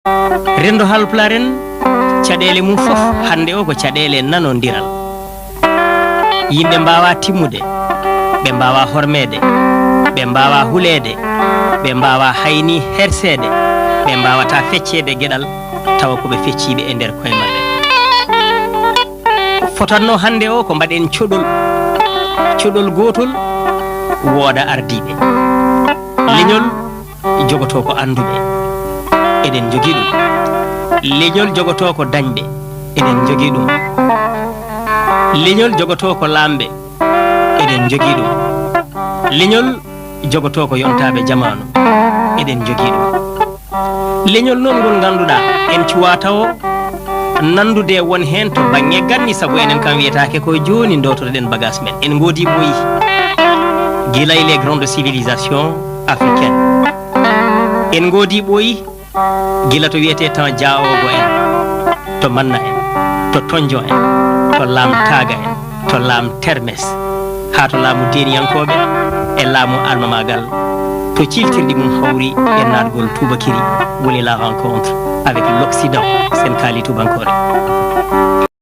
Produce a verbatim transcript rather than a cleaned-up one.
Renndo Haalpulaar en, caɗeele mum fof hannde o ko caɗeele nanondiral. Yimɓe mbaawaa timmude, ɓe mbaawaa hormeede, ɓe mbaawaa huleede, ɓe mbaawaa hay ni herseede, ɓe mbaawataa fecceede geɗal tawa ko ɓe fecciiɓe e nder koye maɓɓe. Fotatnoo hannde o ko mbaɗen coɗol, coɗol gootol wooda ardiiɓe. Leñol jogotoo ko annduɓe, eɗen njogii ɗum. Leñol jogotoo ko dañɓe, eɗen njogii ɗum. Leñol jogotoo ko laamɓe, eɗen njogii ɗum. Leñol jogotoo ko yontaaɓe jamaanu, eɗen njogii ɗum. Leñol noon ngol ngannduɗaa en cuwaa tawo nanndude won heen to baŋŋe ganni, sabu enen kam wiyetaake ko jooni ndootoɗen bagage men. En ngoodi ɓooyi gila e les grandes civilisations africaines. En ngoodi ɓooyi gila to wiyetee temps Diaogo en, to Manna en, to Tonjon en, to Laam Taaga en, to Laam Termes, haa to laamu Deeniyankooɓe e laamu almamaagal, to ciiftirɗi mum hawri e naatgol tuubakiri, woni la rencontre avec l'Occident, sen kaali tuubankoore.